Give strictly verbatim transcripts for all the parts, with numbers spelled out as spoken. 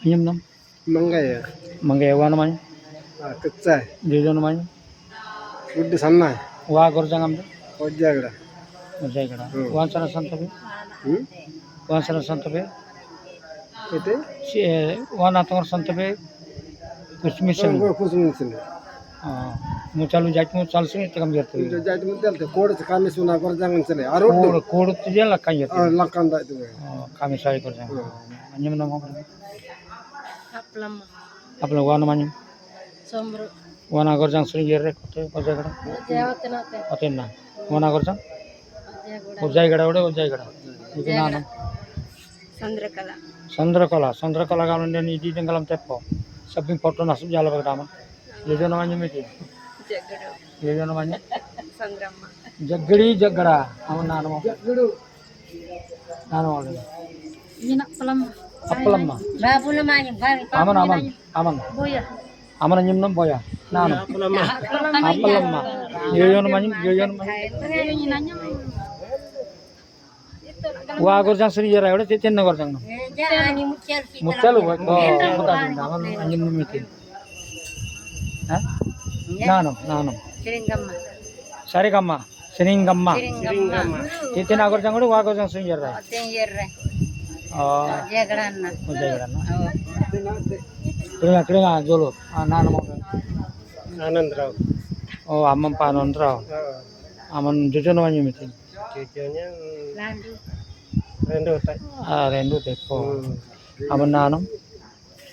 Nyam nam? Mangaya. Mangaya, wan many? Ah, kecai. Jojon many? Guddi sanna. Wa gorjang am de? Ojagda. Ojagda. Hmm. Wan sana santabe? Hmm? Wan sana santabe? Ete? Si, eh, wan ator santabe? Kusmi sen. Oh, kusmi sen. Oh, muchalu jajmu chal sini tekam jertu. Jajmu tel te kod kami suna gorjang sini. Arut. Kod, kod tu je lakan jertu. Ah, lakan da tu. Oh, kami sai gorjang. Hmm. Anyam nama apa? Aplam. Aplam wan many? Somro. Wana gorjang sini jere kote ojagda. Ote, ote na, ote. Ote na. Wana gorjang? Ojagda ode ojagda. Itu nama. Chandrakala. Chandrakala, Chandrakala galam dan idi denggalam tepo. Sabing foto nasib jala bagdama. Jojon many miti? Jagadu. Jojon many? Sangrama. Jagadi jagada. Aman nama? Jagadu. Nano le. Ini nak pelam. Apelam ma? Babu na many, babu. Aman, aman, aman. Boya. Aman nyim nam boya. Nano? Apelam ma? Apelam ma? Jojon many, jojon many? Ini nanya. Wa gorjang sini jere ode teten na gorjang nam? Muchalu. Oh, bukan, aman nyim nam miti. Ha? Nano, nano? Seringgama. Sari kama. Seringgama. Seringgama. Teten na gorjang ode wa gorjang sini jere? Sini jere. Oh. Jagada na. Oh, jagada na. Oh. Kringa, kringa, jolo. Ah, nano? Anand Rao. Oh, amam pa Anand Rao. Oh. Aman jojon many miti? Jojon rendu. Rendu tai. Ah, rendu tepo. Hmm. Aman nano?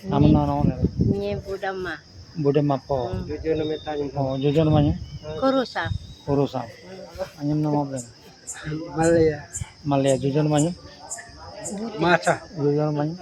Aman nano? Nye budama. Budama po. Hmm. Jojon many tai. Oh, jojon many? Kurusa. Kurusa. Anyam nama apa? Malaya. Malaya, jojon many? Macha. Jojon many?